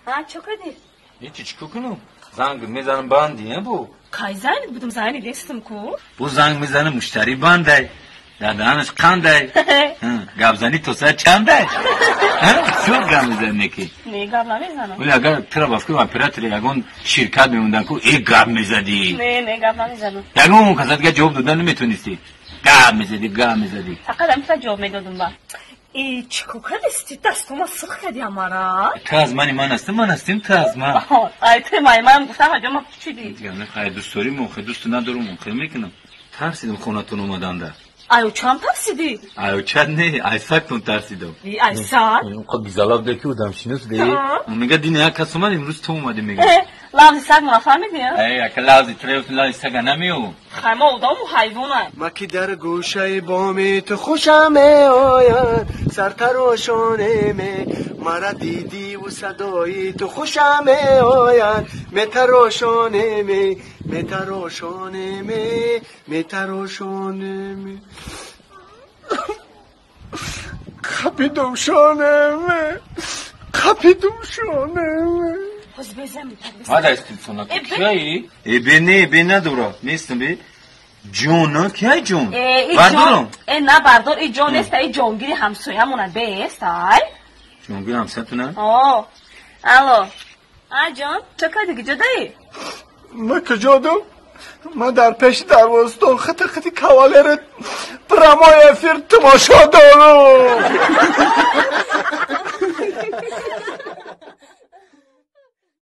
А, чо кардӣ? Ҳечи, чӣ кунам? Занг мезанам, банди, бу. Кай занг будам, занг нестам ку. Бу занг мезанам, муштарӣ бандай. Дар даҳанаш қандай. Гапзанӣ то соат чандай? Бисёр гап мезанӣ ки. Не, гап намезанам. Вале агар тура ба фикр оператори ягон ширкат мемондан ку, э гап мезадӣ. Не, не, гап намезанам. Ягон каса дига ҷавоб додан наметонистӣ. Гап мезадӣ, гап мезадӣ. Фақат ҳамита ҷавоб медодум ба. И чӣ кор кардисти? Дастума сирх кардӣ амара? Ту аз мани ман ҳастӣ, ман ҳастим ту аз ман. Ай ту май ман гуфтам, ҳаҷо ма чидӣ? Хай дӯстдорӣ мо, хай дӯсту надорум, хел мекунам. Тарсидам хонатон омаданда. Ай чам тарсидӣ? Ай чат не, ай сагтон тарсидам. Ай саг? Қад бизалаб де ки одамшинос де. Мега дина як кас омад, имрӯз ту омадӣ мега. Лавзи саг мо нафаҳмидӣ? Ай, ака лавзи ту лавзи сага намеёвам. Хай мо одаму ҳайвона. Ма ки дар гӯшаи боми ту хушам меояд, сартарошонеме мара дидиву садои ту хушам меояд, метарошонеме, метарошонеме, метарошонеме, қапидумшонеме, қапидумшонеме. Мада истилсона кияи? Э бе не, бе надора. Нестам бе. Ҷон, кияй ҷон? Бардорам. Э на бардор, и ҷон нест, и ҷонгири ҳамсоямона бест, ай. Ҷонгири ҳамсоятона? О. Алло. А ҷон, чо кардӣ, куҷо даӣ? Ма куҷо дум? Ма дар пеши дарвозатон хити хити кавалери прямой эфир тамошо дорум.